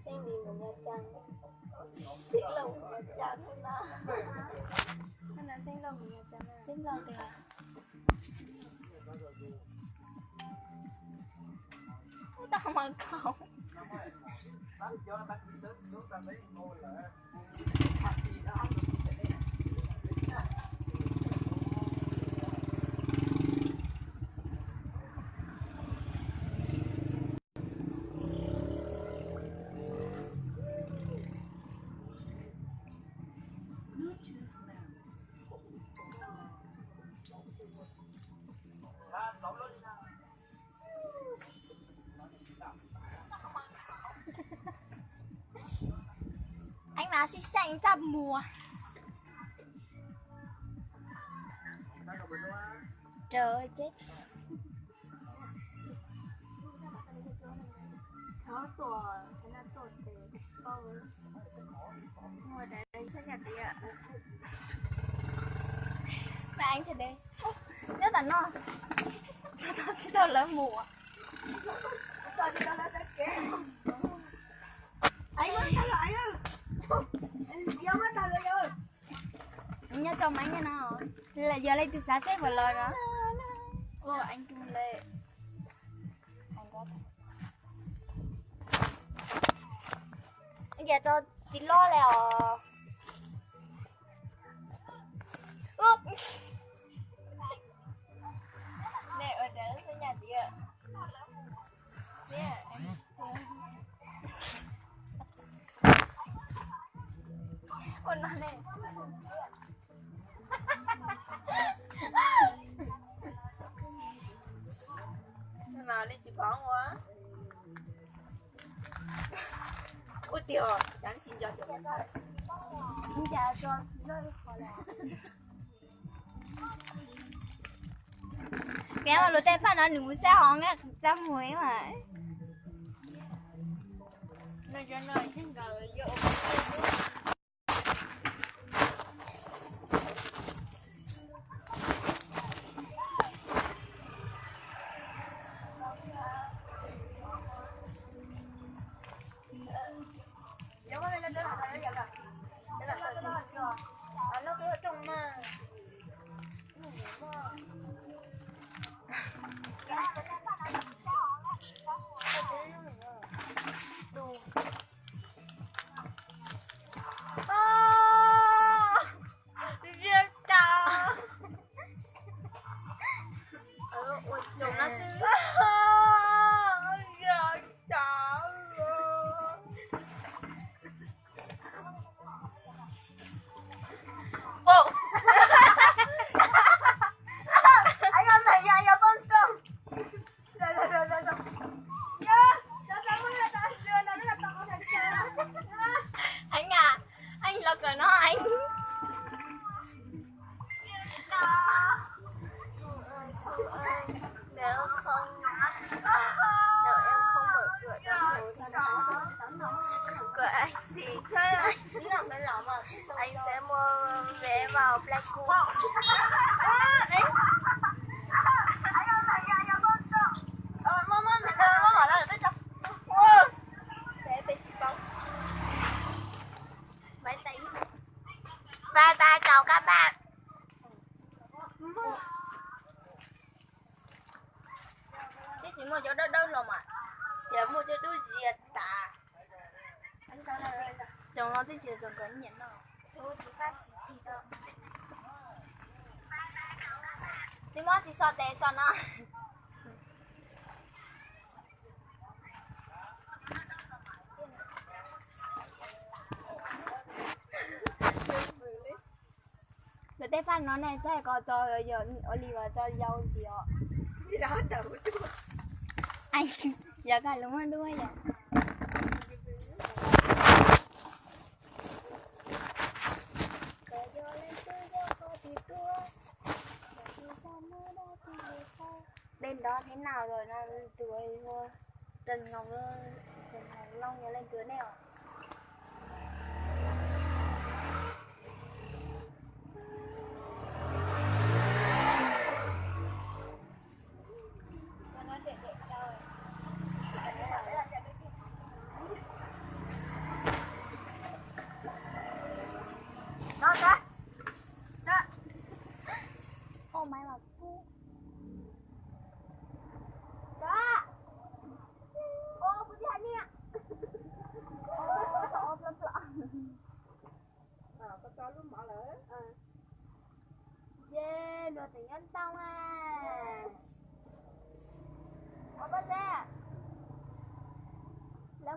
Xeeb Lis mus Nha Trang, Xeeb Laus mus Nha Trang xwb na. Xeeb Laus mus Nha Trang, Xeeb Laus tias, ub, tau mas khaum. Anh mà xinh xinh tao mua. Trời ơi, chết. Thov tuaj, thov tuaj tes koj. Mua trái xếp nhà tiệc. Ba anh sẽ đi. Nyob tao no. Tao tsis tau lawv mus. Tao tsis tau lawv sawv kev. Anh ơi, tao là anh ơi. Yog tao lawv yog. Nyob tso maiv nyob no. Yog leej twg xav seb puas los no. Ua anh Trung Lê. Ntias tso tsis loj li os. Nej ua raws xwb nyaj tiag. Ua no ne. Mas nej tsis paub ua. Ua tiag, cov tsis nco. Peb ua lus tej faj no nws mus xab hov nqaj txaj muag mas. Ua tsaus no xwb. Anh à, anh lo cờ no anh. Thu ơi, Thu ơi, nếu không, à, nếu em không mở cửa đón được thì anh, của anh thì anh sẽ mua vé vào Pleiku. Bye bye chào các bạn. Tsis muaj cov dawb dawb los mas. Ces muaj cov dub zias tas. Cov no twb tsis txog nkawd nyiam no. Tsis muab tsis so tes so no. Lawv tej faj no ne saib ko tso, yog ua li vas tso yau ntxiv os. Yog kaj lus muaj duab yom. Đêm đó thế nào rồi, là tus Trần Ngọc, Trần Ngọc Long là lên tuyến này hả?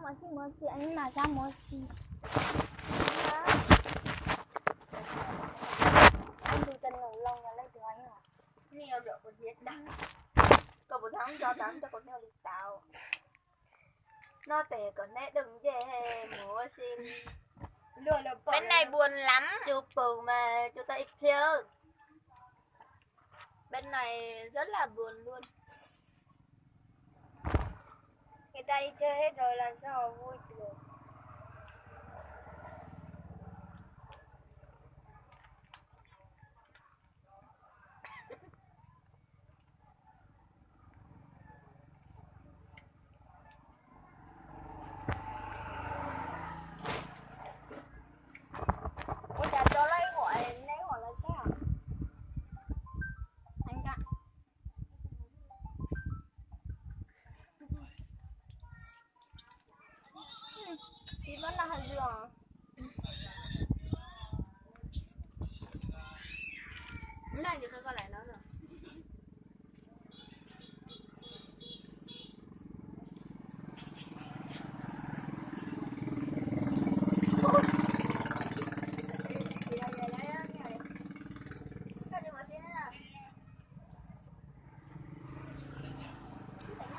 Mus si, mus si. Tus cov nus loo no leej twg os? Nej yuav luam kuv hniav dab, koj puas thab nco tau cov kuv nug li tau. Noj tes kom neb dwj ncej mus ua si. Peb nais buồn lắm. Cua pus mas cua tau ib pliag. Bên này rất là buồn luôn. Người ta đi chơi hết rồi làm sao vui được. Ua cas tso lawm, ib huam neb ib huam los saib. Tsis muaj noj hauv zos.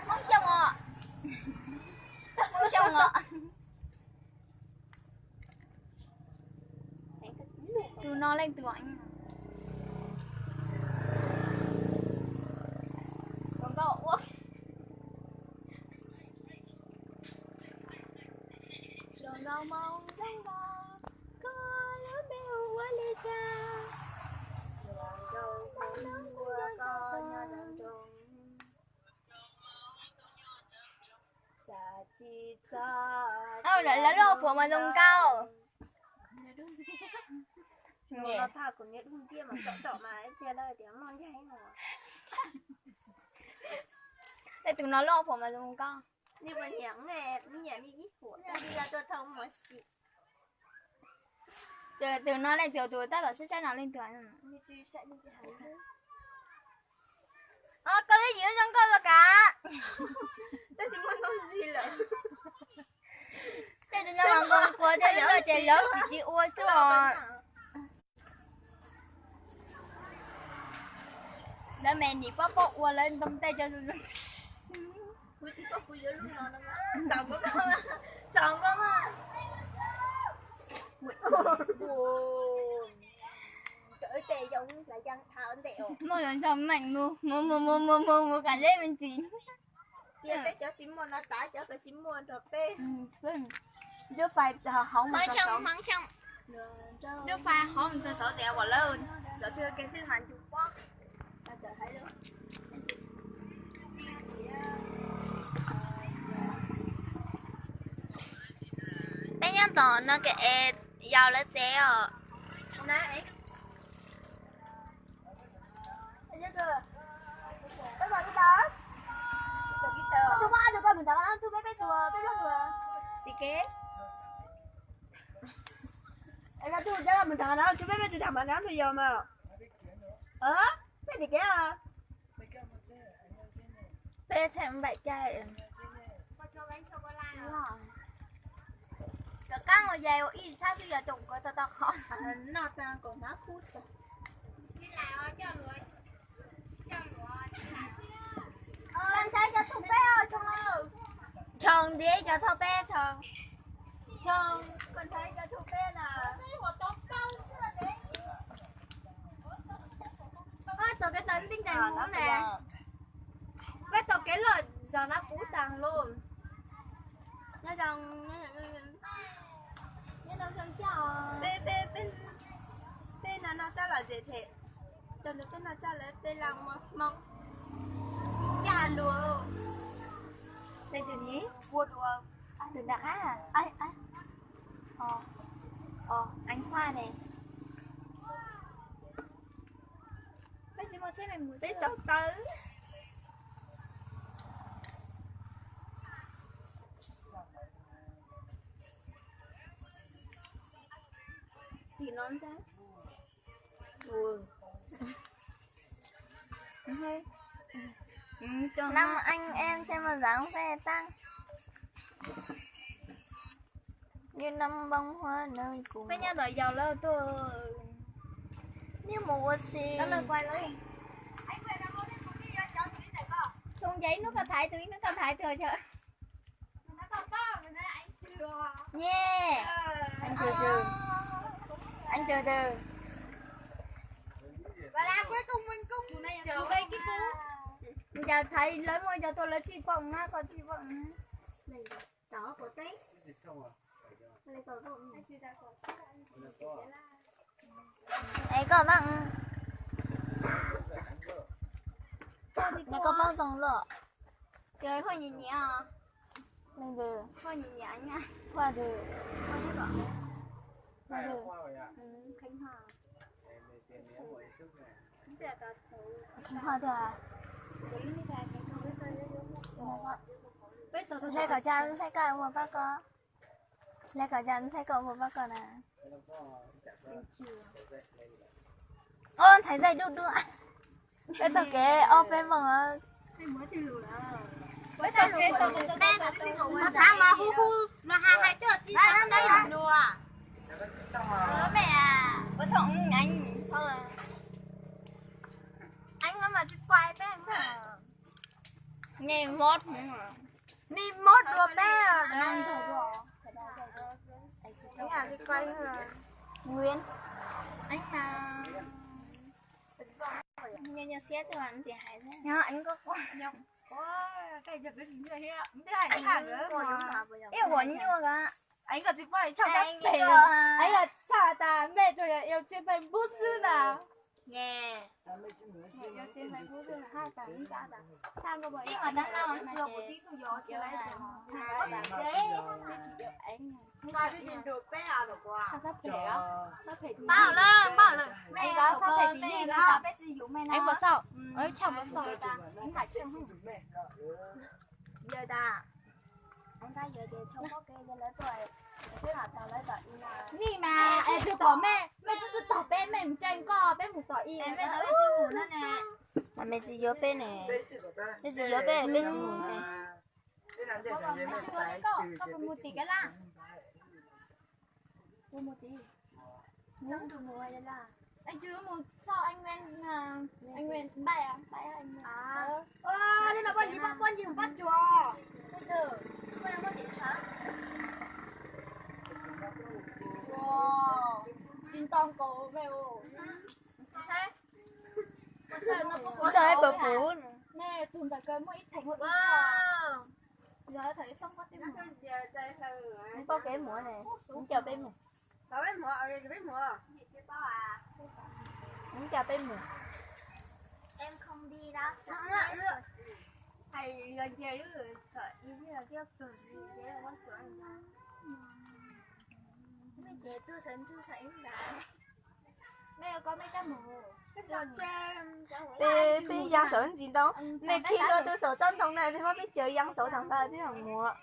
Hmoob Xyooj os. Hmoob Xyooj os. Tus no leej twg? Zoo nkauj ua. Zoo nkauj moo zoo nkauj, koj lub npe hu ua li cas? Lawv lub hauv paus mas zoo nkauj. Tej tus no lub hauv paus mas zoo nkauj. Tus no leej twg, tus tab tom saib saib no leej twg? Koj lub yim zoo nkauj los kav. Tej tus no mas nqos nquas tej tus no ces lawv tsis tsis ua xwb os. Lawv me nim pob pob ua lawv ntoo tej cov. Muaj cov ntshav meem mus mus mus mus mus mus mus kam zeb me ntsis. Cia peb cov tsis muaj no tas, cov tsis muaj nrog peb. Lub fais hauv mus xauv xauv, lub fais hauv mus xauv xauv tias uas lawv txawv twg kev xwb mas ncu pob. Peb nyob tom no kev es yau lawv tsev os. Tim kev. Tus peb peb tus tham mas nab tus yau mas. Peb tim kev. Peb them npaim cai. Cov qab mus yais ua ib txhab xwb yog tsoom kov tau tau qhov. Noj tag kom hnav kub tag. Koj ntshai cov thauj peb os, Tshoo. Tshoo ntiav cov thauj peb, Tshoo. Tshoo, koj ntshai cov thauj peb na. Tab tom kev tawm nti ncaim mus ne. Peb tau kev loj zog na, kub tag lawm. Nyob zoo, nyob zoo, nyob zoo coj. Peb, peb, peb no noj tsab los ces them, coj nrog peb noj tsab lawm peb lam ua Hmoob caj lus. Peb tus ni, ua dua, tus nram qab, Eev Huaj ne. Peb tau tawb. Tim no ntag. Năm anh em trên một dáng xe tăng. Peb nyob ntawm yau lawm tuaj, niaj mus ua si. Xyoo ces ib hnub koj thaiv tus, ib hnub koj thaiv tus. Nyej, cas thaiv lawv muaj cov tuaj lawv txij pom na, koj txij pom na. Es koj, koj paub zoo luaj. Ces Huaj nyiam nyiam, Huaj nyiam nyiam, Huaj, Huaj, Huaj tiag. Hle kom tsa ntxhais koj mus pab koj. Hle kom tsa ntxhais koj mus pab koj na. Ob ntxhais zaij dub dub. Peb taug kev ob peb moos. Nej mob, nej mob dua peb. Nws nyuaj siab twb ntxim hais. Ib ua nyuaj a. Tshaj tas mej tsuas yog ua tsis pheej npub xwb na. Pab lawm, pab lawm, mej, peb tsis yuav mej na. Yog tas, yog tas, nej mas es twb tom mej, mej twb tsis tom peb, mej mus caij koj, peb mus tom ib. Mej tsis yuav peb ne, mej tsis yuav peb, peb tsis mus ne. Koj puas mus tim kev laj? Kuv mus tim, mus mus, mus xauj Anh Nguyên, Anh Nguyên npaj, npaj. Li mas poj ntsis, poj ntsis mus pab tsuas. Tsis tau nkaus me. Saib pab puv. Nej tus ntawm kawg muaj ib theem. Npaj kev mus ne, nws coj peb mus. Nws coj peb mus. Peb, peb yaa saum ntsis ntau, mej khi lub tw saum tsob ntoo na, peb muab peb cawv yaa saum thaum ntawd peb mam mus.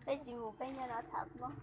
Peb tsis mus, peb nyob no tham Hmoob.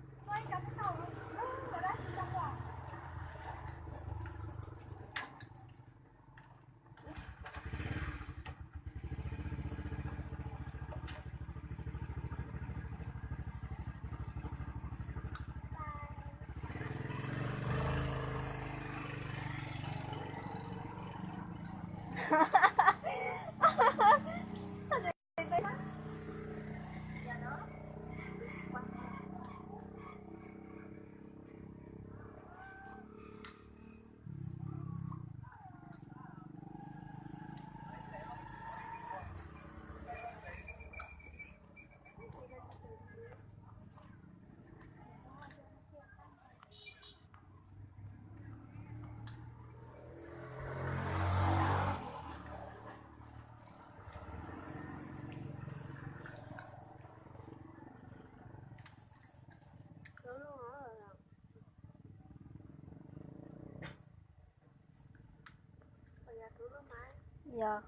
Yog.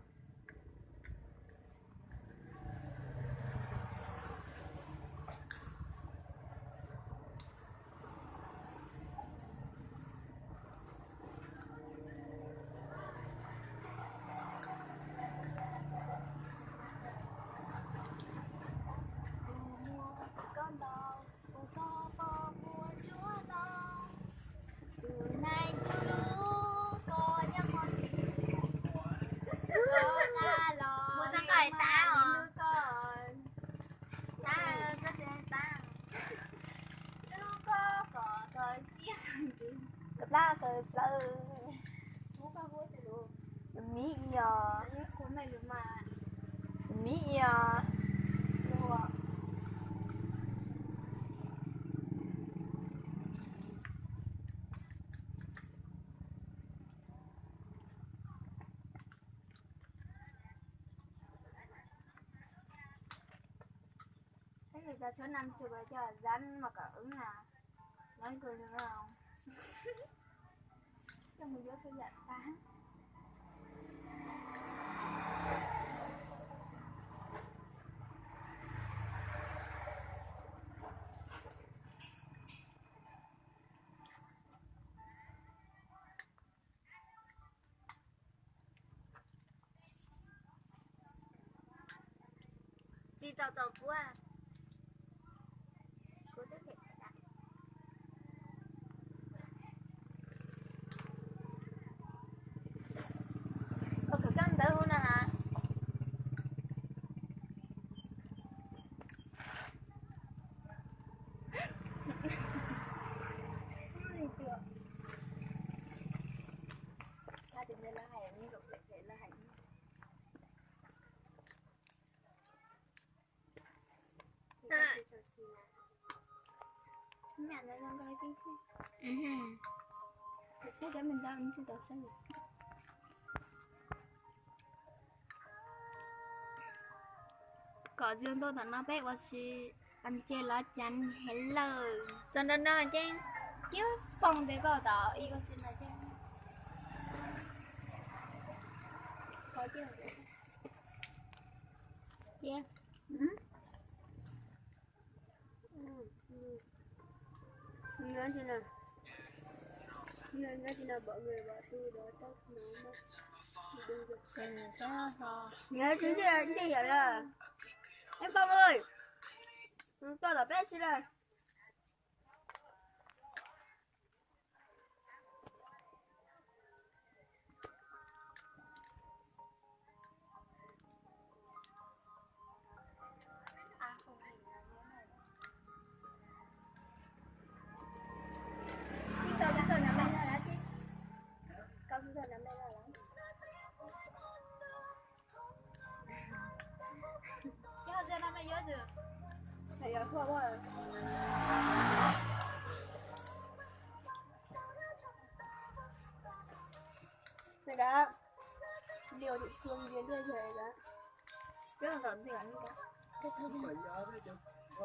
Plaws. Miv i os. Miv i os. Thế thì ta số năm chụp lại cho rắn mà cậu ứng à. Nói cười được không? Cho một dấu số dạy ta. Tsis txaus txaus puab. Ua kwv kab ntawv hu no has. Kom zoo ntuj tom no peb ua si, nce lov cas heev lawm. Txog nrho no ces cib poog tes koj tom ib ua si no ces. Cia. Ntej yam lawm. Ej, poj ơi, koj tom peb si lawm.